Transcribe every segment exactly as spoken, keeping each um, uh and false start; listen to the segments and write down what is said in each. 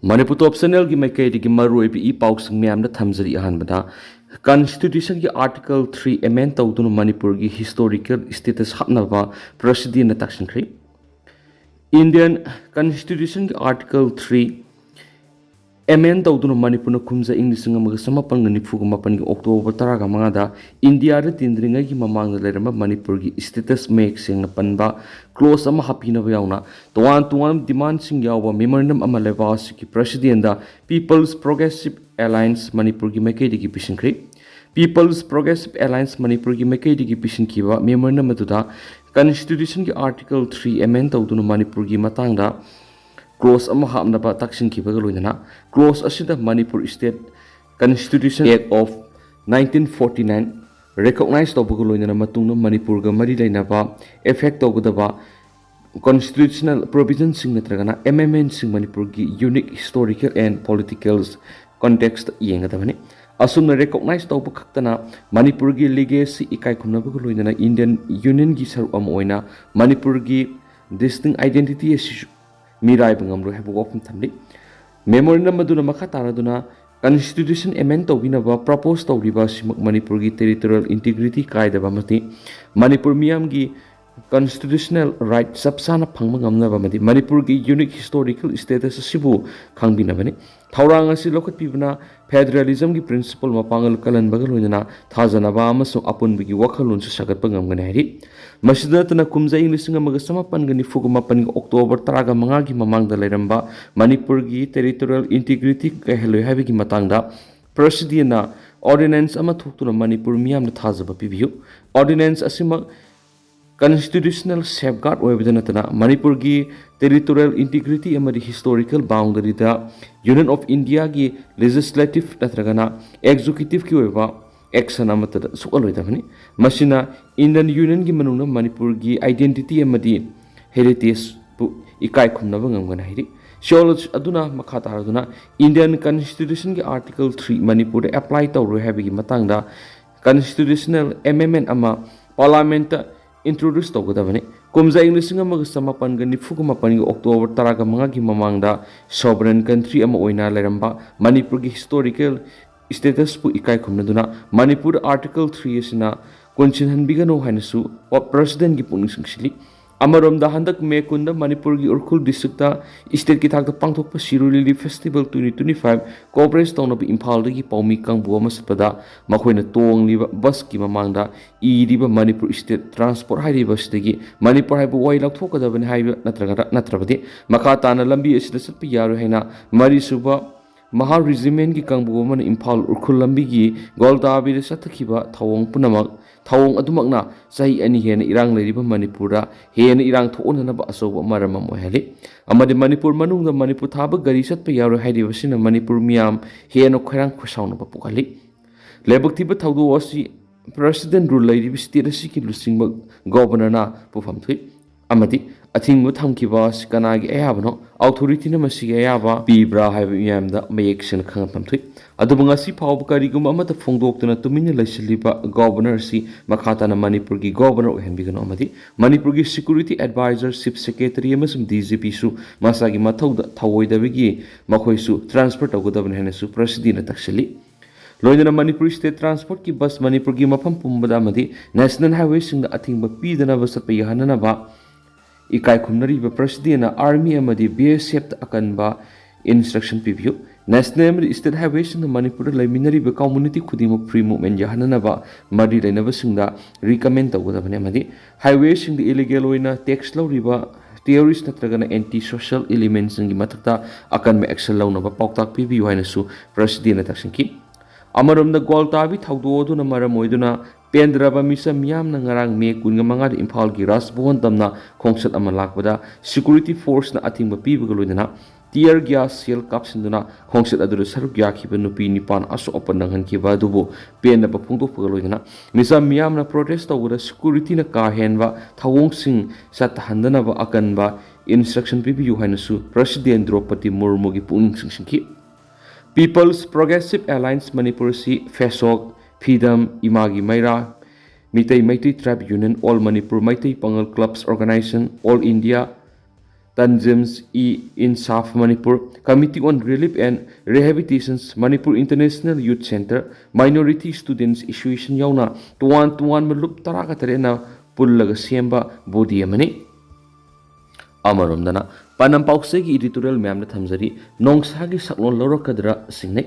ꯃꯅꯤꯄꯨꯔ ꯇꯣꯞ ꯆꯦꯅꯦꯜꯒꯤ ꯃꯥꯏꯀꯩꯗꯒꯤ ꯃꯔꯨꯑꯣꯏꯕ ꯏ ꯄꯥꯎꯁꯤꯡ ꯃꯌꯥꯝꯗ ꯊꯝꯖꯔꯤ꯫ ꯑꯍꯥꯟꯕꯗ, ꯀꯟꯁꯇꯤꯇ꯭ꯌꯨꯁꯟꯒꯤ ꯑꯥꯔꯇꯤꯀꯜ ꯊ꯭ꯔꯤ ꯑꯦꯃꯦꯟ ꯇꯧꯗꯨꯅ ꯃꯅꯤꯄꯨꯔꯒꯤ ꯍꯤꯁꯇꯣꯔꯤꯀꯦꯜ ꯁ꯭ꯇꯦꯇꯁ ꯍꯥꯞꯅꯕ ꯄ꯭ꯔꯁꯤꯗꯦꯟꯅ ꯇꯥꯛꯁꯤꯟꯈ꯭ꯔꯤ꯫ ꯏꯟꯗꯤꯌꯟ ꯀꯟꯁꯇꯤꯇ꯭ꯌꯨꯁꯟꯒꯤ ꯑꯥꯔꯇꯤꯀꯜ ꯊ꯭ꯔꯤ ꯑꯦꯃꯦꯟ ꯇꯧꯗꯨꯅ ꯃꯅꯤꯄꯨꯔꯅ ꯀꯨꯝꯖꯥ ꯏꯪ ꯂꯤꯁꯤꯡ ꯑꯃꯒ ꯆꯃꯥꯄꯟꯒ ꯅꯤꯐꯨꯒ ꯃꯥꯄꯟꯒꯤ ꯑꯣꯛꯇꯣꯕꯔ ꯇꯔꯥꯒ ꯃꯉꯥꯗ ꯏꯟꯗꯤꯌꯥꯗ ꯇꯤꯟꯗ꯭ꯔꯤꯉꯩꯒꯤ ꯃꯃꯥꯡꯗ ꯂꯩꯔꯝꯕ ꯃꯅꯤꯄꯨꯔꯒꯤ ꯁ꯭ꯇꯦꯇꯁ ꯃꯌꯦꯛ ꯁꯦꯡꯅ ꯄꯟꯕ ꯀ꯭ꯂꯣꯖ ꯑꯃ ꯍꯥꯞꯄꯤꯅꯕ ꯌꯥꯎꯅ ꯇꯣꯉꯥꯟ ꯇꯣꯉꯥꯟꯕ ꯗꯤꯃꯥꯟꯁꯤꯡ ꯌꯥꯎꯕ ꯃꯦꯃꯣꯔꯦꯟꯗꯝ ꯑꯃ ꯂꯩꯕꯥꯛ ꯑꯁꯤꯒꯤ ꯄ꯭ꯔꯁꯤꯗꯦꯟꯗ ꯄꯤꯄꯜꯁ ꯄ꯭ꯔꯣꯒ꯭ꯔꯦꯁꯤꯞ ꯑꯦꯂꯥꯏꯟꯁ ꯃꯅꯤꯄꯨꯔꯒꯤ ꯃꯥꯏꯀꯩꯗꯒꯤ ꯄꯤꯁꯤꯟꯈ꯭ꯔꯤ꯫ ꯄꯤꯄꯜꯁ ꯄ꯭ꯔꯣꯒ꯭ꯔꯦꯁꯤꯞ ꯑꯦꯂꯥꯏꯟꯁ ꯃꯅꯤꯄꯨꯔꯒꯤ ꯃꯥꯏꯀꯩꯗꯒꯤ ꯄꯤꯁꯤꯟꯈꯤꯕ ꯃꯦꯃꯣꯔꯦꯟꯗꯝ ꯑꯗꯨꯗ ꯀꯟꯁꯇꯤꯇ꯭ꯌꯨꯁꯟꯒꯤ ꯑꯥꯔꯇꯤꯀꯜ ꯊ꯭ꯔꯤ ꯑꯦꯃꯦꯟ ꯇꯧꯗꯨꯅ ꯃꯅꯤꯄꯨꯔꯒꯤ ꯃꯇꯥꯡꯗ ꯀ꯭ꯂꯣꯖ ꯑꯃ ꯍꯥꯞꯅꯕ ꯇꯛꯁꯤꯟꯈꯤꯕꯒ ꯂꯣꯏꯅꯅ, ꯀ꯭ꯂꯣꯖ ꯑꯁꯤꯗ Manipur State Constitution Act of nineteen forty nine recognize ꯇꯧꯕꯒ ꯂꯣꯏꯅꯅ ꯃꯇꯨꯡꯗ ꯃꯅꯤꯄꯨꯔꯒ ꯃꯔꯤ ꯂꯩꯅꯕ ꯑꯦꯐꯦꯛ ꯇꯧꯒꯗꯕ ꯀꯣꯟꯁꯇꯤꯇ꯭ꯌꯨꯁꯅꯦꯜ ꯄ꯭ꯔꯣꯚꯤꯖꯟꯁꯤꯡ ꯅꯠꯇ꯭ꯔꯒꯅ ꯑꯦꯃꯦꯟꯃꯦꯟꯁꯤꯡ ꯃꯅꯤꯄꯨꯔꯒꯤ unique historical and political context ꯌꯦꯡꯒꯗꯕꯅꯤ꯫ ꯑꯁꯨꯝꯅ ꯔꯦꯀꯣꯛꯅꯥꯏꯖ ꯇꯧꯕ ꯈꯛꯇꯅ ꯃꯅꯤꯄꯨꯔꯒꯤ ꯂꯤꯒꯦꯁꯤ ꯏꯀꯥꯏ ꯈꯨꯝꯅꯕꯒ ꯂꯣꯏꯅꯅ ꯏꯟꯗꯤꯌꯟ ꯌꯨꯅꯤꯌꯟꯒꯤ ꯁꯔꯨꯛ ꯑꯃ ꯑꯣꯏꯅ ꯃꯅꯤꯄꯨꯔꯒꯤ ꯗꯤꯁꯇꯤꯡ ꯑꯥꯏꯗꯦꯟꯇꯤꯇꯤ ꯑꯁꯤꯁꯨ ꯃꯤꯔꯥꯏꯕ ꯉꯝꯂꯣꯏ ꯍꯥꯏꯕ ꯋꯥꯐꯝ ꯊꯝꯂꯤ꯫ ꯃꯦꯃꯣꯔꯦꯟꯗꯝ ꯑꯗꯨꯅ ꯃꯈꯥ ꯇꯥꯔꯗꯨꯅ ꯀꯟꯁꯇꯤꯇ꯭ꯌꯨꯁꯟ ꯑꯦꯃꯦꯟ ꯇꯧꯕꯤꯅꯕ ꯄ꯭ꯔꯄꯣꯖ ꯇꯧꯔꯤꯕ ꯑꯁꯤꯃꯛ ꯃꯅꯤꯄꯨꯔꯒꯤ ꯇꯦꯔꯤꯇꯣꯔꯤꯌꯦꯜ ꯏꯟꯇꯤꯒ꯭ꯔꯤꯇꯤ ꯀꯥꯏꯗꯕ ꯑꯃꯗꯤ ꯃꯅꯤꯄꯨꯔ ꯃꯤꯌꯥꯝꯒꯤ ꯀꯟꯁꯇꯤꯇ꯭ꯌꯨꯁꯅꯦꯜ ꯔꯥꯏꯠ ꯆꯞ ꯆꯥꯅ ꯐꯪꯕ ꯉꯝꯅꯕ ꯑꯃꯗꯤ ꯃꯅꯤꯄꯨꯔꯒꯤ ꯌꯨꯅꯤꯛ ꯍꯤꯁꯇꯣꯔꯤꯀꯦꯜ ꯁ꯭ꯇꯦꯇꯁ ꯑꯁꯤꯕꯨ ꯈꯪꯕꯤꯅꯕꯅꯤ꯫ ꯊꯧꯔꯥꯡ ꯑꯁꯤ ꯂꯧꯈꯠꯄꯤꯕꯅ ꯐꯦꯗꯔꯦꯂꯤꯖꯝꯒꯤ ꯄ꯭ꯔꯤꯟꯁꯤꯄꯜ ꯃꯄꯥꯡꯒꯜ ꯀꯜꯍꯟꯕꯒ ꯂꯣꯏꯅꯅ ꯊꯥꯖꯅꯕ ꯑꯃꯁꯨꯡ ꯑꯄꯨꯟꯕꯒꯤ ꯋꯥꯈꯜꯂꯣꯟꯁꯨ ꯁꯥꯒꯠꯄ ꯉꯝꯒꯅꯤ ꯍꯥꯏꯔꯤ꯫ ꯃꯁꯤꯗ ꯅꯠꯇꯅ ꯀꯨꯝꯖꯥ ꯏꯪ ꯂꯤꯁꯤꯡ ꯑꯃꯒ ꯆꯃꯥꯄꯟꯒ ꯅꯤꯐꯨꯒ ꯃꯥꯄꯟꯒꯤ ꯑꯣꯛꯇꯣꯕꯔ ꯇꯔꯥꯒ ꯃꯉꯥꯒꯤ ꯃꯃꯥꯡꯗ ꯂꯩꯔꯝꯕ ꯃꯅꯤꯄꯨꯔꯒꯤ ꯇꯦꯔꯤꯇꯣꯔꯤꯌꯦꯜ ꯏꯟꯇꯤꯒ꯭ꯔꯤꯇꯤ ꯀꯥꯏꯍꯜꯂꯣꯏ ꯍꯥꯏꯕꯒꯤ ꯃꯇꯥꯡꯗ ꯄ꯭ꯔꯁꯤꯗꯦꯟꯅ ꯑꯣꯔꯗꯤꯅꯦꯟꯁ ꯑꯃ ꯊꯣꯛꯇꯨꯅ ꯃꯅꯤꯄꯨꯔ ꯃꯤꯌꯥꯝꯅ ꯊꯥꯖꯕ ꯄꯤꯕꯤꯌꯨ꯫ ꯑꯣꯔꯗꯤꯅꯦꯟꯁ ꯑꯁꯤꯃꯛ ꯀꯟꯁꯇꯤꯇ꯭ꯌꯨꯁꯅꯦꯜ ꯁꯦꯐꯒꯥꯔꯗ ꯑꯣꯏꯕꯗ ꯅꯠꯇꯅ ꯃꯅꯤꯄꯨꯔꯒꯤ ꯇꯦꯔꯤꯇꯣꯔꯤꯌꯦꯜ ꯏꯟꯇꯤꯒ꯭ꯔꯤꯇꯤ ꯑꯃꯗꯤ ꯍꯤꯁꯇꯣꯔꯤꯀꯦꯜ ꯕꯥꯎꯟꯗꯔꯤꯗ ꯌꯨꯅꯤꯌꯟ ꯑꯣꯐ ꯏꯟꯗꯤꯌꯥꯒꯤ ꯂꯦꯖꯤꯁꯂꯦꯇꯤꯚ ꯅꯠꯇ꯭ꯔꯒꯅ ꯑꯦꯛꯖꯤꯀ꯭ꯌꯨꯇꯤꯚꯀꯤ ꯑꯣꯏꯕ ꯑꯦꯛꯁꯟ ꯑꯃꯠꯇꯗ ꯁꯣꯛꯍꯜꯂꯣꯏꯗꯕꯅꯤ꯫ ꯃꯁꯤꯅ ꯏꯟꯗꯤꯌꯟ ꯌꯨꯅꯤꯌꯟꯒꯤ ꯃꯅꯨꯡꯗ ꯃꯅꯤꯄꯨꯔꯒꯤ ꯑꯥꯏꯗꯦꯟꯇꯤꯇꯤ ꯑꯃꯗꯤ ꯍꯦꯔꯤꯇꯦꯖꯄꯨ ꯏꯀꯥꯏ ꯈꯨꯝꯅꯕ ꯉꯝꯒꯅꯤ ꯍꯥꯏꯔꯤ꯫ ꯁꯤꯑꯣꯂꯣꯖꯤ ꯑꯗꯨꯅ ꯃꯈꯥ ꯇꯥꯔꯗꯨꯅ ꯏꯟꯗꯤꯌꯟ ꯀꯟꯁꯇꯤꯇ꯭ꯌꯨꯁꯟꯒꯤ ꯑꯥꯔꯇꯤꯀꯜ ꯊ꯭ꯔꯤ ꯃꯅꯤꯄꯨꯔꯗ ꯑꯦꯄ꯭ꯂꯥꯏ ꯇꯧꯔꯣꯏ ꯍꯥꯏꯕꯒꯤ ꯃꯇꯥꯡꯗ ꯀꯟꯁꯇꯤꯇ꯭ꯌꯨꯁꯅꯦꯜ ꯑꯦꯃꯦꯟꯃꯦꯟ ꯑꯃ ꯄꯥꯔꯂꯥꯃꯦꯟꯠꯇ ꯏꯟꯇ꯭ꯔꯣꯗ꯭ꯌꯨꯁ ꯇꯧꯒꯗꯕꯅꯤ꯫ ꯀꯨꯝꯖꯥ ꯏꯪ ꯂꯤꯁꯤꯡ ꯑꯃꯒ ꯆꯃꯥꯄꯟꯒ ꯅꯤꯐꯨꯒ ꯃꯥꯄꯟꯒꯤ October ꯇꯔꯥꯒ ꯃꯉꯥꯒꯤ ꯃꯃꯥꯡꯗ sovereign country ꯑꯃ ꯑꯣꯏꯅ ꯂꯩꯔꯝꯕ ꯃꯅꯤꯄꯨꯔꯒꯤ historical status ꯄꯨ ꯏꯀꯥꯏ ꯈꯨꯝꯅꯗꯨꯅ ꯃꯅꯤꯄꯨꯔꯗ Article three ꯑꯁꯤꯅ ꯀꯣꯟꯁꯤꯟꯍꯟꯕꯤꯒꯅꯨ ꯍꯥꯏꯅꯁꯨ Presidentꯀꯤ ꯄꯨꯛꯅꯤꯡ ꯆꯤꯡꯁꯤꯜꯂꯤ꯫ ꯑꯃꯔꯣꯝꯗ, ꯍꯟꯗꯛ May ꯀꯨꯟꯗ ꯃꯅꯤꯄꯨꯔꯒꯤ ꯎꯈ꯭ꯔꯨꯜ districtꯇ stateꯀꯤ ꯊꯥꯛꯇ ꯄꯥꯡꯊꯣꯛꯄ Shirui Lily Festival twenty twenty-five coverage ꯇꯧꯅꯕ ꯏꯝꯐꯥꯜꯗꯒꯤ ꯄꯥꯎꯃꯤ ꯀꯥꯡꯕꯨ ꯑꯃ ꯆꯠꯄꯗ, ꯃꯈꯣꯏꯅ ꯇꯣꯡꯂꯤꯕ busꯀꯤ ꯃꯃꯥꯡꯗ ꯏꯔꯤꯕ "Manipur State Transport" ꯍꯥꯏꯔꯤꯕ ꯑꯁꯤꯗꯒꯤ ꯃꯅꯤꯄꯨꯔ ꯍꯥꯏꯕ ꯋꯥꯍꯩ ꯂꯧꯊꯣꯛꯀꯗꯕꯅꯤ ꯍꯥꯏꯕ ꯅꯠꯇ꯭ꯔꯒ, ꯅꯠꯇ꯭ꯔꯕꯗꯤ ꯃꯈꯥ ꯇꯥꯅ ꯂꯝꯕꯤ ꯑꯁꯤꯗ ꯆꯠꯄ ꯌꯥꯔꯣꯏ ꯍꯥꯏꯅ ꯃꯔꯤꯁꯨꯕ ꯃꯍꯥꯔ Regimentꯀꯤ ꯀꯥꯡꯕꯨ ꯑꯃꯅ ꯏꯝꯐꯥꯜ ꯎꯈ꯭ꯔꯨꯜ ꯂꯝꯕꯤꯒꯤ ꯒꯣꯜꯗꯥꯕꯤꯗ ꯆꯠꯊꯈꯤꯕ ꯊꯧꯑꯣꯡ ꯄꯨꯝꯅꯃꯛ, ꯊꯧꯑꯣꯡ ꯑꯗꯨꯃꯛꯅ ꯆꯍꯤ ꯑꯅꯤ ꯍꯦꯟꯅ ꯏꯔꯥꯡ ꯂꯩꯔꯤꯕ ꯃꯅꯤꯄꯨꯔꯗ ꯍꯦꯟꯅ ꯏꯔꯥꯡ ꯊꯣꯛꯍꯟꯅꯅꯕ ꯑꯆꯧꯕ ꯃꯔꯝ ꯑꯃ ꯑꯣꯏꯍꯜꯂꯤ꯫ ꯑꯃꯗꯤ ꯃꯅꯤꯄꯨꯔ ꯃꯅꯨꯡꯗ ꯃꯅꯤꯄꯨꯔ ꯊꯥꯕ ꯒꯥꯔꯤ ꯆꯠꯄ ꯌꯥꯔꯣꯏ ꯍꯥꯏꯔꯤꯕꯁꯤꯅ ꯃꯅꯤꯄꯨꯔ ꯃꯤꯌꯥꯝ ꯍꯦꯟꯅ ꯈꯣꯏꯔꯥꯡ ꯈꯣꯏꯁꯥꯎꯅꯕ ꯄꯣꯛꯍꯜꯂꯤ꯫ ꯂꯥꯏꯕꯛ ꯊꯤꯕ ꯊꯧꯗꯣꯛ ꯑꯁꯤ President rule ꯂꯩꯔꯤꯕ state ꯑꯁꯤꯒꯤ ꯂꯨꯆꯤꯡꯕ Governorꯅ ꯄꯨꯐꯝ ꯊꯣꯛꯏ꯫ ꯑꯃꯗꯤ ꯑꯊꯤꯡꯕ ꯊꯝꯈꯤꯕ ꯑꯁꯤ ꯀꯅꯥꯒꯤ ꯑꯌꯥꯕꯅꯣ, authorityꯅ ꯃꯁꯤꯒꯤ ꯑꯌꯥꯕ ꯄꯤꯕ꯭ꯔꯥ ꯍꯥꯏꯕ ꯃꯤꯌꯥꯝꯗ ꯃꯌꯦꯛ ꯁꯦꯡꯅ ꯈꯪꯍꯟꯐꯝ ꯊꯣꯛꯏ꯫ ꯑꯗꯨꯕꯨ ꯉꯁꯤ ꯐꯥꯎꯕ ꯀꯔꯤꯒꯨꯝꯕ ꯑꯃꯠꯇ ꯐꯣꯡꯗꯣꯛꯇꯅ ꯇꯨꯃꯤꯟꯅ ꯂꯩꯁꯤꯜꯂꯤꯕ Governor ꯑꯁꯤ ꯃꯈꯥ ꯇꯥꯅ ꯃꯅꯤꯄꯨꯔꯒꯤ Governor ꯑꯣꯏꯍꯟꯕꯤꯒꯅꯨ ꯑꯃꯗꯤ ꯃꯅꯤꯄꯨꯔꯒꯤ security advisor, Chief Secretary ꯑꯃꯁꯨꯡ DGPꯁꯨ ꯃꯁꯥꯒꯤ ꯃꯊꯧꯗ ꯊꯧꯑꯣꯏꯗꯕꯒꯤ ꯃꯈꯣꯏꯁꯨ transfer ꯇꯧꯒꯗꯕꯅꯤ ꯍꯥꯏꯅꯁꯨ Presidentꯅ ꯇꯛꯁꯤꯜꯂꯤ꯫ ꯂꯣꯏꯅꯅ ꯃꯅꯤꯄꯨꯔ state transportꯀꯤ bus ꯃꯅꯤꯄꯨꯔꯒꯤ ꯃꯐꯝ ꯄꯨꯝꯕꯗ ꯑꯃꯗꯤ national highwayꯁꯤꯡꯗ ꯑꯊꯤꯡꯕ ꯄꯤꯗꯅꯕ ꯆꯠꯄ ꯌꯥꯍꯟꯅꯅꯕ ꯏꯀꯥꯏ ꯈꯨꯝꯅꯔꯤꯕ Presidentꯅ Army ꯑꯃꯗꯤ BSFꯇ ꯑꯀꯟꯕ instruction ꯄꯤꯕꯤꯌꯨ꯫ National ꯑꯃꯗꯤ state highwayꯁꯤꯡꯗ ꯃꯅꯤꯄꯨꯔꯗ ꯂꯩꯃꯤꯟꯅꯔꯤꯕ community ꯈꯨꯗꯤꯡꯃꯛ free movement ꯌꯥꯍꯟꯅꯅꯕ ꯃꯔꯤ ꯂꯩꯅꯕꯁꯤꯡꯗ recommend ꯇꯧꯒꯗꯕꯅꯤ ꯑꯃꯗꯤ highwayꯁꯤꯡꯗ illegal ꯑꯣꯏꯅ tax ꯂꯧꯔꯤꯕ terrorist ꯅꯠꯇ꯭ꯔꯒꯅ anti social elementꯁꯤꯡꯒꯤ ꯃꯊꯛꯇ ꯑꯀꯟꯕ action ꯂꯧꯅꯕ ꯄꯥꯎꯇꯥꯛ ꯄꯤꯕꯤꯌꯨ ꯍꯥꯏꯅꯁꯨ Presidentꯅ ꯇꯛꯁꯤꯟꯈꯤ꯫ ꯑꯃꯔꯣꯝꯗ, ꯒꯣꯜꯇꯥꯕꯤ ꯊꯧꯗꯣꯛ ꯑꯗꯨꯅ ꯃꯔꯝ ꯑꯣꯏꯗꯨꯅ ꯄꯦꯟꯗ꯭ꯔꯕ ꯃꯤꯆꯝ ꯃꯤꯌꯥꯝꯅ ꯉꯔꯥꯡ May ꯀꯨꯟꯃꯉꯥꯗ ꯏꯝꯐꯥꯜꯒꯤ ꯔꯥꯖꯚꯋꯟ ꯇꯝꯅ ꯈꯣꯡꯆꯠ ꯑꯃ ꯂꯥꯛꯄꯗ security forceꯅ ꯑꯊꯤꯡꯕ ꯄꯤꯕꯒ ꯂꯣꯏꯅꯅ tear gas shell ꯀꯥꯞꯁꯤꯟꯗꯨꯅ ꯈꯣꯡꯆꯠ ꯑꯗꯨꯗ ꯁꯔꯨꯛ ꯌꯥꯈꯤꯕ ꯅꯨꯄꯤ ꯅꯤꯄꯥꯟ ꯑꯁꯣꯛ ꯑꯄꯟ ꯅꯪꯍꯟꯈꯤꯕ ꯑꯗꯨꯕꯨ ꯄꯦꯟꯗꯕ ꯐꯣꯡꯗꯣꯛꯄꯒ ꯂꯣꯏꯅꯅ ꯃꯤꯆꯝ ꯃꯤꯌꯥꯝꯅ protest ꯇꯧꯕꯗ securityꯅ ꯀꯥ ꯍꯦꯟꯕ ꯊꯧꯑꯣꯡꯁꯤꯡ ꯆꯠꯊꯍꯟꯗꯅꯕ ꯑꯀꯟꯕ instruction ꯄꯤꯕꯤꯌꯨ ꯍꯥꯏꯅꯁꯨ President ꯗ꯭ꯔꯧꯄꯗꯤ ꯃꯨꯔꯃꯨꯒꯤ ꯄꯨꯛꯅꯤꯡ ꯆꯤꯡꯁꯤꯟꯈꯤ꯫ People's Progressive Alliance ꯃꯅꯤꯄꯨꯔ ꯑꯁꯤ ꯐꯦꯁꯣꯛ, ꯐꯤꯗꯝ, ꯏꯃꯥꯒꯤ ꯃꯩꯔꯥ, Meitei, Meitei Tribe Union, All Manipur, Meitei Pangal Clubs Organization, All India Tanzims-e-Insaf Manipur, Committee on Relief and Rehabilitations, Manipur International Youth Centre, Minority Students Association ꯌꯥꯎꯅ ꯇꯣꯉꯥꯟ ꯇꯣꯉꯥꯟꯕ ꯂꯨꯞ ꯇꯔꯥꯒ ꯇꯔꯦꯠꯅ ꯄꯨꯜꯂꯒ ꯁꯦꯝꯕ body ꯑꯃꯅꯤ꯫ ꯑꯃꯔꯣꯝꯗꯅ ꯄꯥꯟꯗꯝ ꯄꯥꯎꯆꯦꯒꯤ editorial ꯃꯌꯥꯝꯗ ꯊꯝꯖꯔꯤ, ꯅꯣꯡꯁꯥꯒꯤ ꯁꯛꯂꯣꯟ ꯂꯧꯔꯛꯀꯗ꯭ꯔꯥ ꯁꯤꯡꯅꯩ꯫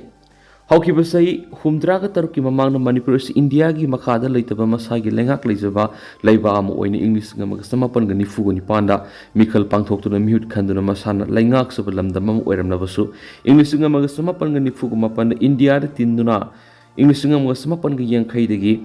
ꯍꯧꯈꯤꯕ ꯆꯍꯤ ꯍꯨꯝꯗ꯭ꯔꯥꯒ ꯇꯔꯨꯛꯀꯤ ꯃꯃꯥꯡꯗ ꯃꯅꯤꯄꯨꯔ ꯑꯁꯤ ꯏꯟꯗꯤꯌꯥꯒꯤ ꯃꯈꯥꯗ ꯂꯩꯇꯕ ꯃꯁꯥꯒꯤ ꯂꯩꯉꯥꯛ ꯂꯩꯖꯕ ꯂꯩꯕꯥꯛ ꯑꯃ ꯑꯣꯏꯅ ꯏꯪ ꯂꯤꯁꯤꯡ ꯑꯃꯒ ꯆꯃꯥꯄꯟꯒ ꯅꯤꯐꯨꯒ ꯅꯤꯄꯥꯟꯗ ꯃꯤꯈꯜ ꯄꯥꯡꯊꯣꯛꯇꯨꯅ ꯃꯤꯍꯨꯠ ꯈꯟꯗꯨꯅ ꯃꯁꯥꯅ ꯂꯩꯉꯥꯛꯆꯕ ꯂꯝꯗꯝ ꯑꯃ ꯑꯣꯏꯔꯝꯂꯕꯁꯨ, ꯏꯪ ꯂꯤꯁꯤꯡ ꯑꯃꯒ ꯆꯃꯥꯄꯟꯒ ꯅꯤꯐꯨꯒ ꯃꯥꯄꯟꯗ ꯏꯟꯗꯤꯌꯥꯗ ꯇꯤꯟꯗꯨꯅ ꯏꯪ ꯂꯤꯁꯤꯡ ꯑꯃꯒ ꯆꯃꯥꯄꯟꯒ ꯌꯥꯡꯈꯩꯗꯒꯤ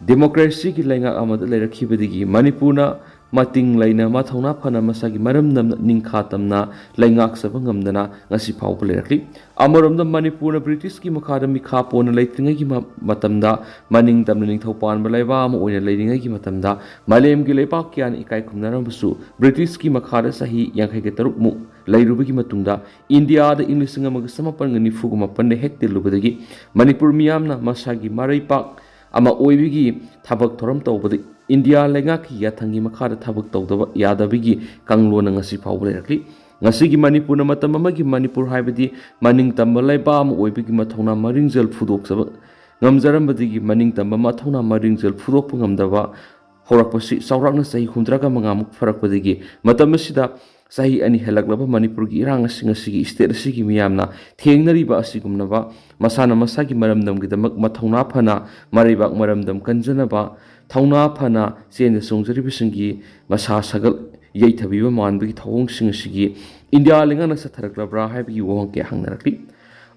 democracyꯒꯤ ꯂꯩꯉꯥꯛ ꯑꯃꯗ ꯂꯩꯔꯛꯈꯤꯕꯗꯒꯤ ꯃꯅꯤꯄꯨꯔꯅ ꯃꯇꯤꯡ ꯂꯩꯅ ꯃꯊꯧꯅꯥ ꯐꯅ ꯃꯁꯥꯒꯤ ꯃꯔꯝꯗꯝ ꯅꯤꯡꯈꯥ ꯇꯝꯅ ꯂꯩꯉꯥꯛꯆꯕ ꯉꯝꯗꯅ ꯉꯁꯤ ꯐꯥꯎꯕ ꯂꯩꯔꯛꯂꯤ꯫ ꯑꯃꯔꯣꯝꯗ ꯃꯅꯤꯄꯨꯔꯅ ꯕ꯭ꯔꯤꯇꯤꯁꯀꯤ ꯃꯈꯥꯗ ꯃꯤꯈꯥ ꯄꯣꯟꯅ ꯂꯩꯇ꯭ꯔꯤꯉꯩꯒꯤ ꯃ-, ꯃꯇꯝꯗ ꯃꯅꯤꯡ ꯇꯝꯅ ꯅꯤꯡꯊꯧ ꯄꯥꯟꯕ ꯂꯩꯕꯥꯛ ꯑꯃ ꯑꯣꯏꯅ ꯂꯩꯔꯤꯉꯩꯒꯤ ꯃꯇꯝꯗ ꯃꯥꯂꯦꯝꯒꯤ ꯂꯩꯕꯥꯛ ꯀꯌꯥꯅ ꯏꯀꯥꯏ ꯈꯨꯝꯅꯔꯝꯕꯁꯨ, ꯕ꯭ꯔꯤꯇꯤꯁꯀꯤ ꯃꯈꯥꯗ ꯆꯍꯤ ꯌꯥꯡꯈꯩꯒ ꯇꯔꯨꯛꯃꯨꯛ ꯂꯩꯔꯨꯕꯒꯤ ꯃꯇꯨꯡꯗ ꯏꯟꯗꯤꯌꯥꯗ ꯏꯪ ꯂꯤꯁꯤꯡ ꯑꯃꯒ ꯆꯃꯥꯄꯟꯒ ꯅꯤꯐꯨꯒ ꯃꯥꯄꯟꯗ ꯍꯦꯛ ꯇꯤꯜꯂꯨꯕꯗꯒꯤ ꯃꯅꯤꯄꯨꯔ ꯃꯤꯌꯥꯝꯅ ꯃꯁꯥꯒꯤ ꯃꯔꯩꯄꯥꯛ ꯑꯃ ꯑꯣꯏꯕꯒꯤ ꯊꯕꯛ ꯊꯧꯔꯝ ꯇꯧꯕꯗ ꯏꯟꯗꯤꯌꯥ ꯂꯩꯉꯥꯛꯀꯤ ꯌꯥꯊꯪꯒꯤ ꯃꯈꯥꯗ ꯊꯕꯛ ꯇꯧꯗꯕ ꯌꯥꯗꯕꯒꯤ ꯀꯥꯡꯂꯣꯟꯅ ꯉꯁꯤ ꯐꯥꯎꯕ ꯂꯩꯔꯛꯂꯤ꯫ ꯉꯁꯤꯒꯤ ꯃꯅꯤꯄꯨꯔꯅ ꯃꯇꯝ ꯑꯃꯒꯤ ꯃꯅꯤꯄꯨꯔ ꯍꯥꯏꯕꯗꯤ ꯃꯅꯤꯡ ꯇꯝꯕ ꯂꯩꯕꯥꯛ ꯑꯃ ꯑꯣꯏꯕꯒꯤ ꯃꯊꯧꯅꯥ ꯃꯔꯤꯡꯖꯦꯜ ꯐꯨꯗꯣꯛꯆꯕ ꯉꯝꯖꯔꯝꯕꯗꯒꯤ ꯃꯅꯤꯡ ꯇꯝꯕ ꯃꯊꯧꯅꯥ ꯃꯔꯤꯡꯖꯦꯜ ꯐꯨꯗꯣꯛꯄ ꯉꯝꯗꯕ ꯍꯧꯔꯛꯄꯁꯤ ꯆꯥꯎꯔꯥꯛꯅ ꯆꯍꯤ ꯍꯨꯝꯗ꯭ꯔꯥꯒ ꯃꯉꯥꯃꯨꯛ ꯐꯔꯛꯄꯗꯒꯤ ꯃꯇꯝ ꯑꯁꯤꯗ ꯆꯍꯤ ꯑꯅꯤ ꯍꯦꯜꯂꯛꯂꯕ ꯃꯅꯤꯄꯨꯔꯒꯤ ꯏꯔꯥꯡ ꯑꯁꯤ ꯉꯁꯤꯒꯤ state ꯑꯁꯤꯒꯤ ꯃꯤꯌꯥꯝꯅ ꯊꯦꯡꯅꯔꯤꯕ ꯑꯁꯤꯒꯨꯝꯂꯕ ꯃꯁꯥꯅ ꯃꯁꯥꯒꯤ ꯃꯔꯝꯗꯝꯒꯤꯗꯃꯛ ꯃꯊꯧꯅꯥ ꯐꯅ ꯃꯔꯩꯕꯥꯛ ꯃꯔꯝꯗꯝ ꯀꯟꯖꯅꯕ ꯊꯧꯅꯥ ꯐꯅ ꯆꯦꯟꯖ ꯆꯣꯡꯖꯔꯤꯕꯁꯤꯡꯒꯤ ꯃꯁꯥ ꯁꯥꯒꯠ ꯌꯩꯊꯕꯤꯕ ꯃꯥꯟꯕꯒꯤ ꯊꯧꯑꯣꯡꯁꯤꯡ ꯑꯁꯤꯒꯤ ꯏꯟꯗꯤꯌꯥ ꯂꯩꯉꯥꯛꯅ ꯆꯠꯊꯔꯛꯂꯕ꯭ꯔꯥ ꯍꯥꯏꯕꯒꯤ ꯋꯥꯍꯪ ꯀꯌꯥ ꯍꯪꯅꯔꯛꯂꯤ꯫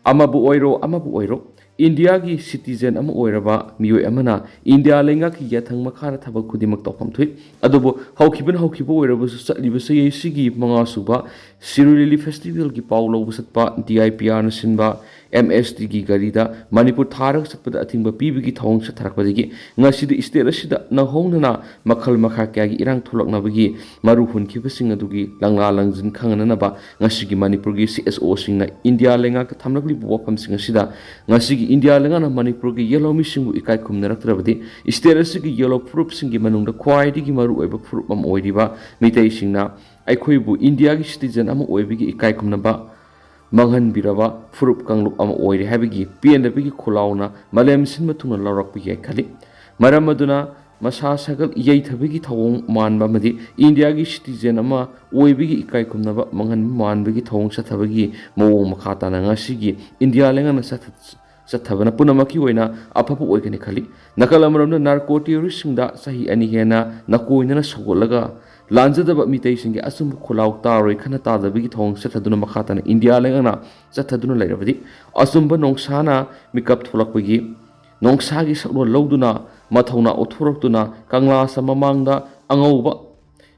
ꯑꯃꯕꯨ ꯑꯣꯏꯔꯣ, ꯑꯃꯕꯨ ꯑꯣꯏꯔꯣ, ꯏꯟꯗꯤꯌꯥꯒꯤ citizen ꯑꯃ ꯑꯣꯏꯔꯕ ꯃꯤꯑꯣꯏ ꯑꯃꯅ ꯏꯟꯗꯤꯌꯥ ꯂꯩꯉꯥꯛꯀꯤ ꯌꯥꯊꯪ ꯃꯈꯥꯗ ꯊꯕꯛ ꯈꯨꯗꯤꯡꯃꯛ ꯇꯧꯐꯝ ꯊꯣꯛꯏ꯫ ꯑꯗꯨꯕꯨ ꯍꯧꯈꯤꯕꯅ ꯍꯧꯈꯤꯕ ꯑꯣꯏꯔꯕꯁꯨ, ꯆꯠꯂꯤꯕ ꯆꯍꯤ ꯑꯁꯤꯒꯤ ꯃꯉꯥ ꯁꯨꯕ ꯁꯤꯔꯣꯏ ꯂꯤꯂꯤ festivalꯒꯤ ꯄꯥꯎ ꯂꯧꯕ ꯆꯠꯄ D I P Rꯅ ꯁꯤꯟꯕ M S Tꯒꯤ ꯒꯥꯔꯤꯗ ꯃꯅꯤꯄꯨꯔ ꯊꯥꯔꯒ ꯆꯠꯄꯗ ꯑꯊꯤꯡꯕ ꯄꯤꯕꯒꯤ ꯊꯧꯑꯣꯡ ꯆꯠꯊꯔꯛꯄꯗꯒꯤ ꯉꯁꯤꯗꯤ state ꯑꯁꯤꯗ ꯅꯧꯍꯧꯅꯅ ꯃꯈꯜ ꯃꯈꯥ ꯀꯌꯥꯒꯤ ꯏꯔꯥꯡ ꯊꯣꯛꯂꯛꯅꯕꯒꯤ ꯃꯔꯨ ꯍꯨꯟꯈꯤꯕꯁꯤꯡ ꯑꯗꯨꯒꯤ ꯂꯪꯂꯥ ꯂꯪꯖꯤꯟ ꯈꯪꯍꯟꯅꯅꯕ ꯉꯁꯤꯒꯤ ꯃꯅꯤꯄꯨꯔꯒꯤ C S Oꯁꯤꯡꯅ ꯏꯟꯗꯤꯌꯥ ꯂꯩꯉꯥꯛꯇ ꯊꯝꯂꯛꯂꯤꯕ ꯋꯥꯐꯝꯁꯤꯡ ꯑꯁꯤꯗ ꯉꯁꯤꯒꯤ ꯏꯟꯗꯤꯌꯥ ꯂꯩꯉꯥꯛꯅ ꯃꯅꯤꯄꯨꯔꯒꯤ ꯌꯦꯜꯍꯧ ꯃꯤꯁꯤꯡꯕꯨ ꯏꯀꯥꯏ ꯈꯨꯝꯅꯔꯛꯇ꯭ꯔꯕꯗꯤ state ꯑꯁꯤꯒꯤ ꯌꯦꯜꯍꯧ ꯐꯨꯔꯨꯞꯁꯤꯡꯒꯤ ꯃꯅꯨꯡꯗ ꯈ꯭ꯋꯥꯏꯗꯒꯤ ꯃꯔꯨꯑꯣꯏꯕ ꯐꯨꯔꯨꯞ ꯑꯃ ꯑꯣꯏꯔꯤꯕ ꯃꯤꯇꯩꯁꯤꯡꯅ ꯑꯩꯈꯣꯏꯕꯨ ꯏꯟꯗꯤꯌꯥꯒꯤ citizen ꯑꯃ ꯑꯣꯏꯕꯒꯤ ꯏꯀꯥꯏ ꯈꯨꯝꯅꯕ ꯃꯥꯡꯍꯟꯕꯤꯔꯕ ꯐꯨꯔꯨꯞ ꯀꯥꯡꯂꯨꯞ ꯑꯃ ꯑꯣꯏꯔꯦ ꯍꯥꯏꯕꯒꯤ ꯄꯦꯟꯗꯕꯒꯤ ꯈꯣꯜꯂꯥꯎꯅ ꯃꯥꯂꯦꯝ ꯁꯤꯟꯕ ꯊꯨꯡꯅ ꯂꯥꯎꯔꯛꯄ ꯌꯥꯏ ꯈꯜꯂꯤ꯫ ꯃꯔꯝ ꯑꯗꯨꯅ ꯃꯁꯥ ꯁꯥꯒꯜ ꯌꯩꯊꯕꯒꯤ ꯊꯧꯑꯣꯡ ꯃꯥꯟꯕ ꯑꯃꯗꯤ ꯏꯟꯗꯤꯌꯥꯒꯤ citizen ꯑꯃ ꯑꯣꯏꯕꯒꯤ ꯏꯀꯥꯏ ꯈꯨꯝꯅꯕ ꯃꯥꯡꯍꯟꯕ ꯃꯥꯟꯕꯒꯤ ꯊꯧꯑꯣꯡ ꯆꯠꯊꯕꯒꯤ ꯃꯑꯣꯡ ꯃꯈꯥ ꯇꯥꯅ ꯉꯁꯤꯒꯤ ꯏꯟꯗꯤꯌꯥ ꯂꯩꯉꯥꯛꯅ ꯆꯠꯊ-, ꯆꯠꯊꯕꯅ ꯄꯨꯝꯅꯃꯛꯀꯤ ꯑꯣꯏꯅ ꯑꯐꯕ ꯑꯣꯏꯒꯅꯤ ꯈꯜꯂꯤ꯫ ꯅꯥꯀꯜ ꯑꯃꯔꯣꯝꯗ narco terroristꯁꯤꯡꯗ ꯆꯍꯤ ꯑꯅꯤ ꯍꯦꯟꯅ ꯅꯥꯀꯣꯏꯅꯅ ꯁꯧꯒꯠꯂꯒ ꯂꯥꯟꯖꯗꯕ ꯃꯤꯇꯩꯁꯤꯡꯒꯤ ꯑꯆꯨꯝꯕ ꯈꯣꯜꯂꯥꯎ ꯇꯥꯔꯣꯏ ꯈꯟꯅ ꯇꯥꯗꯕꯒꯤ ꯊꯧꯑꯣꯡ ꯆꯠꯊꯗꯨꯅ ꯃꯈꯥ ꯇꯥꯅ ꯏꯟꯗꯤꯌꯥ ꯂꯩꯉꯥꯛꯅ ꯆꯠꯊꯗꯨꯅ ꯂꯩꯔꯕꯗꯤ ꯑꯆꯨꯝꯕ ꯅꯣꯡꯁꯥꯅ ꯃꯤꯀꯞ ꯊꯣꯛꯂꯛꯄꯒꯤ ꯅꯣꯡꯁꯥꯒꯤ ꯁꯛꯂꯣꯟ ꯂꯧꯗꯨꯅ ꯃꯊꯧꯅꯥ ꯎꯠꯊꯣꯔꯛꯇꯨꯅ ꯀꯪꯂꯥ ꯑꯁꯤ ꯃꯃꯥꯡꯗ ꯑꯉꯧꯕ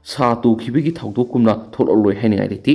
ꯁꯥ ꯇꯨꯈꯤꯕꯒꯤ ꯊꯧꯗꯣꯛꯀꯨꯝꯅ ꯊꯣꯛꯂꯛꯂꯣꯏ ꯍꯥꯏꯅꯤꯡꯉꯥꯏ ꯂꯩꯇꯦ꯫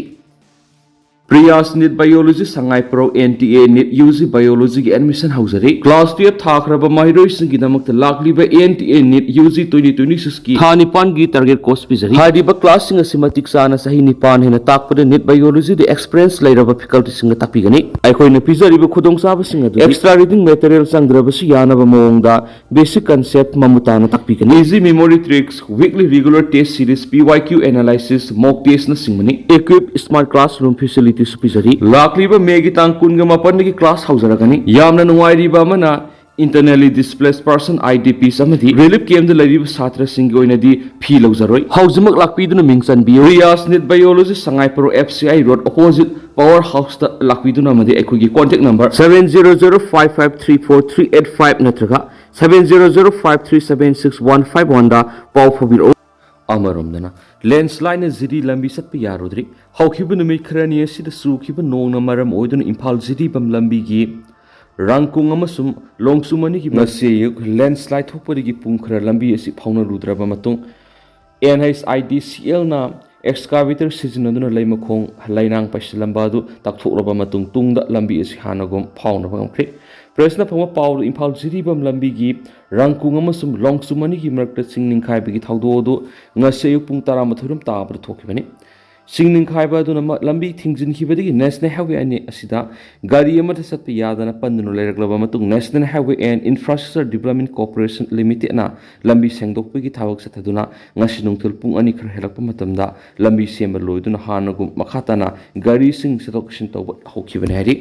Priyas NEET biology Sangaiprou NTA NEET UG ꯕꯥꯏꯑꯣꯂꯣꯖꯤꯒꯤ admission ꯍꯧꯖꯔꯤ꯫ Class twelve ꯊꯥꯈ꯭ꯔꯕ ꯃꯍꯩꯔꯣꯏꯁꯤꯡꯒꯤꯗꯃꯛꯇ ꯂꯥꯛꯂꯤꯕ NTA NEET UG twenty twenty sixꯀꯤ ꯊꯥ ꯅꯤꯄꯥꯟꯒꯤ target course ꯄꯤꯖꯔꯤ꯫ ꯍꯥꯏꯔꯤꯕ classꯁꯤꯡ ꯑꯁꯤ ꯃꯇꯤꯛ ꯆꯥꯅ ꯆꯍꯤ ꯅꯤꯄꯥꯟ ꯍꯦꯟꯅ ꯇꯥꯛꯄꯗ ꯅꯤꯠ ꯕꯥꯏꯑꯣꯂꯣꯖꯤꯗ experience ꯂꯩꯔꯕ facultyꯁꯤꯡꯅ ꯇꯥꯛꯄꯤꯒꯅꯤ꯫ ꯑꯩꯈꯣꯏꯅ ꯄꯤꯖꯔꯤꯕ ꯈꯨꯗꯣꯡꯆꯥꯕꯁꯤꯡ ꯑꯗꯨꯗꯤ extra reading material ꯆꯪꯗ꯭ꯔꯕꯁꯨ ꯌꯥꯅꯕ ꯃꯑꯣꯡꯗ basic concept ꯃꯃꯨꯠ ꯇꯥꯅ ꯇꯥꯛꯄꯤꯒꯅꯤ꯫ Easy memory tricks, weekly regular test series, PYQ analysis, mock testꯅꯆꯤꯡꯕꯅꯤ꯫ Equip smart classroom facilitiesꯁꯨ ꯄꯤꯖꯔꯤ꯫ ꯂꯥꯛꯂꯤꯕ ꯃꯦꯒꯤ ꯇꯥꯡ ꯀꯨꯟꯒ ꯃꯥꯄꯟꯗꯒꯤ class ꯍꯧꯖꯔꯒꯅꯤ꯫ ꯌꯥꯝꯅ ꯅꯨꯡꯉꯥꯏꯔꯤꯕ ꯑꯃꯅ, internally displaced person, IDPs, ꯑꯃꯗꯤ relief campꯇ ꯂꯩꯔꯤꯕ ꯁꯥꯇ꯭ꯔꯁꯤꯡꯒꯤ ꯑꯣꯏꯅꯗꯤ fee ꯂꯧꯖꯔꯣꯏ꯫ ꯍꯧꯖꯤꯛꯃꯛ ꯂꯥꯛꯄꯤꯗꯨꯅ ꯃꯤꯡ ꯆꯟꯕꯤꯌꯨ꯫ Priyas NEET biology Sangaiprou FCI road opposite power houseꯇ ꯂꯥꯛꯄꯤꯗꯨꯅ ꯑꯃꯗꯤ ꯑꯩꯈꯣꯏꯒꯤ contact number seven zero zero five five three four three eight five ꯅꯠꯇ꯭ꯔꯒ seven zero zero five three seven six one five oneꯗ ꯄꯥꯎ ꯐꯥꯎꯕꯤꯔꯛꯎ꯫ ꯑꯃꯔꯣꯝꯗꯅ, landslideꯅ ꯖꯤꯔꯤ ꯂꯝꯕꯤ ꯆꯠꯄ ꯌꯥꯔꯨꯗ꯭ꯔꯤ꯫ ꯍꯧꯈꯤꯕ ꯅꯨꯃꯤꯠ ꯈꯔꯅꯤ ꯑꯁꯤꯗ ꯆꯨꯈꯤꯕ ꯅꯣꯡꯅ ꯃꯔꯝ ꯑꯣꯏꯗꯨꯅ ꯏꯝꯐꯥꯜ ꯖꯤꯔꯤꯕꯝ ꯂꯝꯕꯤꯒꯤ ꯔꯥꯡꯀꯣꯡ ꯑꯃꯁꯨꯡ ꯂꯣꯡꯆꯨꯝ ꯑꯅꯤꯒꯤ ꯉꯁꯤ ꯑꯌꯨꯛ landslide ꯊꯣꯛꯄꯗꯒꯤ ꯄꯨꯡ ꯈꯔ ꯂꯝꯕꯤ ꯑꯁꯤ ꯐꯥꯎꯅꯔꯨꯗ꯭ꯔꯕ ꯃꯇꯨꯡ, NHIDCLꯅ excavator ꯁꯤꯖꯤꯟꯅꯗꯨꯅ ꯂꯩꯃꯈꯣꯡ ꯂꯩꯅꯥꯡ ꯄꯩꯁꯤꯜꯂꯝꯕ ꯑꯗꯨ ꯇꯥꯛꯊꯣꯛꯂꯕ ꯃꯇꯨꯡ ꯇꯨꯡꯗ ꯂꯝꯕꯤ ꯑꯁꯤ ꯍꯥꯟꯅꯒꯨꯝ ꯐꯥꯎꯅꯕ ꯉꯝꯈ꯭ꯔꯦ꯫ Pressꯅ ꯐꯪꯕ ꯄꯥꯎꯗ ꯏꯝꯐꯥꯜ ꯖꯤꯔꯤꯕꯝ ꯂꯝꯕꯤꯒꯤ ꯔꯥꯡꯀꯣꯡ ꯑꯃꯁꯨꯡ ꯂꯣꯡꯆꯨꯝ ꯑꯅꯤꯒꯤ ꯃꯔꯛꯇ ꯆꯤꯡ ꯅꯤꯡꯈꯥꯏꯕꯒꯤ ꯊꯧꯗꯣꯛ ꯑꯗꯨ ꯉꯁꯤ ꯑꯌꯨꯛ ꯄꯨꯡ ꯇꯔꯥꯃꯥꯊꯣꯏ ꯔꯣꯝ ꯇꯥꯕꯗ ꯊꯣꯛꯈꯤꯕꯅꯤ꯫ ꯆꯤꯡ ꯅꯤꯡꯈꯥꯏꯕ ꯑꯗꯨꯅ ꯃ-, ꯂꯝꯕꯤ ꯊꯤꯡꯖꯤꯟꯈꯤꯕꯗꯒꯤ National Highway ꯑꯅꯤ ꯑꯁꯤꯗ ꯒꯥꯔꯤ ꯑꯃꯠꯇ ꯆꯠꯄ ꯌꯥꯗꯅ ꯄꯟꯗꯨꯅ ꯂꯩꯔꯛꯂꯕ ꯃꯇꯨꯡ, National Highway and Infrastructure Development Corporation Limitedꯅ ꯂꯝꯕꯤ ꯁꯦꯡꯗꯣꯛꯄꯒꯤ ꯊꯕꯛ ꯆꯠꯊꯗꯨꯅ ꯉꯁꯤ ꯅꯨꯡꯊꯤꯜ ꯄꯨꯡ ꯑꯅꯤ ꯈꯔ ꯍꯦꯜꯂꯛꯄ ꯃꯇꯝꯗ ꯂꯝꯕꯤ ꯁꯦꯝꯕ ꯂꯣꯏꯗꯨꯅ ꯍꯥꯟꯅꯒꯨꯝ ꯃꯈꯥ ꯇꯥꯅ ꯒꯥꯔꯤꯁꯤꯡ ꯆꯠꯊꯣꯛ ꯆꯠꯁꯤꯟ ꯇꯧꯕ ꯍꯧꯈꯤꯕꯅꯤ ꯍꯥꯏꯔꯤ꯫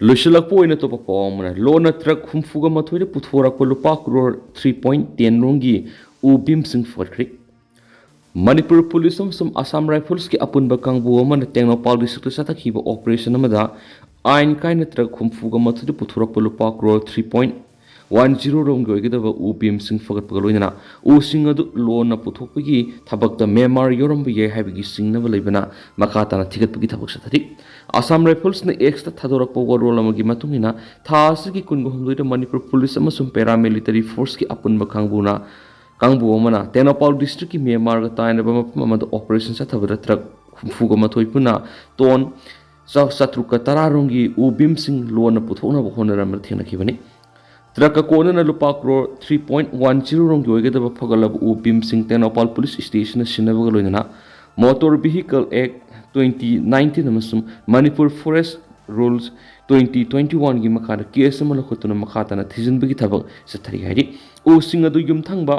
ꯂꯣꯏꯁꯤꯜꯂꯛꯄ ꯑꯣꯏꯅ ꯑꯇꯣꯞꯄ ꯄꯥꯎ ꯑꯃꯅ, ꯂꯣꯟꯅ ꯇ꯭ꯔꯛ ꯍꯨꯝꯐꯨꯒ ꯃꯥꯊꯣꯏꯗ ꯄꯨꯊꯣꯔꯛꯄ ꯂꯨꯄꯥ ꯀ꯭ꯔꯣꯔ ꯊ꯭ꯔꯤ ꯄꯣꯏꯟ ꯇꯦꯟ ꯔꯣꯝꯒꯤ ꯎ ꯕꯤꯝꯁꯤꯡ ꯐꯒꯠꯈ꯭ꯔꯦ꯫ ꯃꯅꯤꯄꯨꯔ ꯄꯨꯂꯤꯁ ꯑꯃꯁꯨꯡ ꯑꯁꯥꯝ ꯔꯥꯏꯐꯜꯁꯀꯤ ꯑꯄꯨꯟꯕ ꯀꯥꯡꯕꯨ ꯑꯃꯅ ꯇꯦꯡꯅꯧꯄꯥꯜ ꯗꯤꯁꯇ꯭ꯔꯤꯛꯇ ꯆꯠꯊꯈꯤꯕ ꯑꯣꯄꯔꯦꯁꯟ ꯑꯃꯗ ꯑꯥꯏꯟ ꯀꯥꯏꯅ ꯇ꯭ꯔꯛ ꯍꯨꯝꯐꯨꯒ ꯃꯥꯊꯣꯏꯗ ꯄꯨꯊꯣꯔꯛꯄ ꯂꯨꯄꯥ crore three point one zero ꯔꯣꯝꯒꯤ ꯑꯣꯏꯒꯗꯕ ꯎ ꯕꯤꯝꯁꯤꯡ ꯐꯒꯠꯄꯒ ꯂꯣꯏꯅꯅ ꯎꯁꯤꯡ ꯑꯗꯨ ꯂꯣꯟꯅ ꯄꯨꯊꯣꯛꯄꯒꯤ ꯊꯕꯛꯇ ꯃ꯭ꯌꯥꯟꯃꯥꯔ ꯌꯥꯎꯔꯝꯕ ꯌꯥꯏ ꯍꯥꯏꯕꯒꯤ ꯆꯤꯡꯅꯕ ꯂꯩꯕꯅ ꯃꯈꯥ ꯇꯥꯅ ꯊꯤꯒꯠꯄꯒꯤ ꯊꯕꯛ ꯆꯠꯊꯔꯤ꯫ ꯑꯁꯥꯝ ꯔꯥꯏꯐꯜꯁꯅ Xꯇ ꯊꯥꯗꯣꯔꯛꯄ ꯋꯥꯔꯣꯜ ꯑꯃꯒꯤ ꯃꯇꯨꯡ ꯏꯟꯅ, ꯊꯥ ꯑꯁꯤꯒꯤ ꯀꯨꯟꯒ ꯍꯨꯝꯗꯣꯏꯗ ꯃꯅꯤꯄꯨꯔ ꯄꯨꯂꯤꯁ ꯑꯃꯁꯨꯡ ꯄꯦꯔꯥꯃꯤꯂꯤꯇꯔꯤ ꯐꯣꯔꯁꯀꯤ ꯑꯄꯨꯟꯕ ꯀꯥꯡꯕꯨꯅ, ꯀꯥꯡꯕꯨ ꯑꯃꯅ ꯇꯦꯡꯅꯧꯄꯥꯜ ꯗꯤꯁꯇ꯭ꯔꯤꯛꯀꯤ ꯃ꯭ꯌꯥꯟꯃꯥꯔꯒ ꯇꯥꯏꯅꯕ ꯃꯐꯝ ꯑꯃꯗ ꯑꯣꯄꯔꯦꯁꯟ ꯆꯠꯊꯕꯗ ꯇ꯭ꯔꯛ ꯍꯨꯝꯐꯨꯒ ꯃꯥꯊꯣꯏ ꯄꯨꯟꯅ ꯇꯣꯟ ꯆꯥ-, ꯆꯥꯇ꯭ꯔꯨꯛꯀ ꯇꯔꯥ ꯔꯣꯝꯒꯤ ꯎ ꯕꯤꯝꯁꯤꯡ ꯂꯣꯟꯅ ꯄꯨꯊꯣꯛꯅꯕ ꯍꯣꯠꯅꯔꯝꯕꯗ ꯊꯦꯡꯅꯈꯤꯕꯅꯤ꯫ ꯇ꯭ꯔꯛꯀ ꯀꯣꯟꯅꯅ ꯂꯨꯄꯥ crore three point one zero ꯔꯣꯝꯒꯤ ꯑꯣꯏꯒꯗꯕ ꯐꯒꯠꯂꯕ ꯎ ꯕꯤꯝꯁꯤꯡ ꯇꯦꯡꯅꯧꯄꯥꯜ ꯄꯨꯂꯤꯁ ꯁ꯭ꯇꯦꯁꯟꯅ ꯁꯤꯟꯅꯕꯒ ꯂꯣꯏꯅꯅ Motor Vehicle Act twenty nineteen ꯑꯃꯁꯨꯡ Manipur Forest Rules twenty twenty-oneꯒꯤ ꯃꯈꯥꯗ ꯀꯦꯁ ꯑꯃ ꯂꯧꯈꯠꯇꯨꯅ ꯃꯈꯥ ꯇꯥꯅ ꯊꯤꯖꯤꯟꯕꯒꯤ ꯊꯕꯛ ꯆꯠꯊꯔꯤ ꯍꯥꯏꯔꯤ꯫ ꯎꯁꯤꯡ ꯑꯗꯨ ꯌꯨꯝꯊꯪꯕ,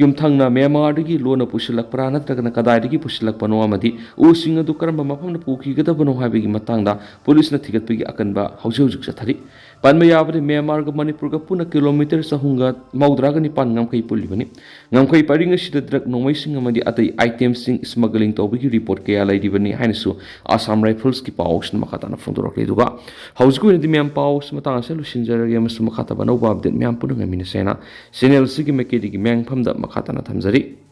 ꯌꯨꯝꯊꯪꯅ ꯃ꯭ꯌꯥꯟꯃꯥꯔꯗꯒꯤ ꯂꯣꯟꯅ ꯄꯨꯁꯤꯜꯂꯛꯄ꯭ꯔꯥ ꯅꯠꯇ꯭ꯔꯒꯅ ꯀꯗꯥꯏꯗꯒꯤ ꯄꯨꯁꯤꯜꯂꯛꯄꯅꯣ ꯑꯃꯗꯤ ꯎꯁꯤꯡ ꯑꯗꯨ ꯀꯔꯝꯕ ꯃꯐꯝꯗ ꯄꯨꯈꯤꯒꯗꯕꯅꯣ ꯍꯥꯏꯕꯒꯤ ꯃꯇꯥꯡꯗ ꯄꯨꯂꯤꯁꯅ ꯊꯤꯒꯠꯄꯒꯤ ꯑꯀꯟꯕ ꯍꯧꯖꯤꯛ ꯍꯧꯖꯤꯛ ꯆꯠꯊꯔꯤ꯫ ꯄꯟꯕ ꯌꯥꯕꯗꯤ, ꯃ꯭ꯌꯥꯟꯃꯥꯔꯒ ꯃꯅꯤꯄꯨꯔꯒ ꯄꯨꯟꯅ ꯀꯤꯂꯣꯃꯤꯇꯔ ꯆꯍꯨꯝꯒ ꯃꯧꯗ꯭ꯔꯥꯒ ꯅꯤꯄꯥꯟ ꯉꯝꯈꯩ ꯄꯨꯜꯂꯤꯕꯅꯤ꯫ ꯉꯝꯈꯩ ꯄꯔꯤꯡ ꯑꯁꯤꯗ ꯗ꯭ꯔꯒ ꯅꯣꯡꯃꯩꯁꯤꯡ ꯑꯃꯗꯤ ꯑꯇꯩ ꯑꯥꯏꯇꯦꯝꯁꯤꯡ ꯁ꯭ꯃꯒꯂꯤꯡ ꯇꯧꯕꯒꯤ ꯔꯤꯄꯣꯔꯠ ꯀꯌꯥ ꯂꯩꯔꯤꯕꯅꯤ ꯍꯥꯏꯅꯁꯨ ꯑꯁꯥꯝ ꯔꯥꯏꯐꯜꯁꯀꯤ ꯄꯥꯎꯁꯤꯅ ꯃꯈꯥ ꯇꯥꯅ ꯐꯣꯡꯗꯣꯔꯛꯂꯤ꯫ ꯑꯗꯨꯒ ꯍꯧꯖꯤꯛꯀꯤ ꯑꯣꯏꯅꯗꯤ ꯃꯌꯥꯝ ꯄꯥꯎꯁꯤ ꯃꯇꯥꯡ ꯑꯁꯤꯗ ꯂꯣꯏꯁꯤꯟꯖꯔꯒꯦ ꯑꯃꯁꯨꯡ ꯃꯈꯥ ꯇꯥꯕ ꯑꯅꯧꯕ ꯑꯞꯗꯦꯠ ꯃꯌꯥꯝ ꯄꯨꯟꯅ ꯉꯥꯏꯃꯤꯟꯅꯁꯦ ꯍꯥꯏꯅ ꯆꯦꯅꯦꯜꯁꯤꯒꯤ ꯃꯥꯏꯀꯩꯗꯒꯤ ꯃꯌꯥꯝꯐꯝꯗ ꯃꯈꯥ ꯇꯥꯅ ꯊꯝꯖꯔꯤ꯫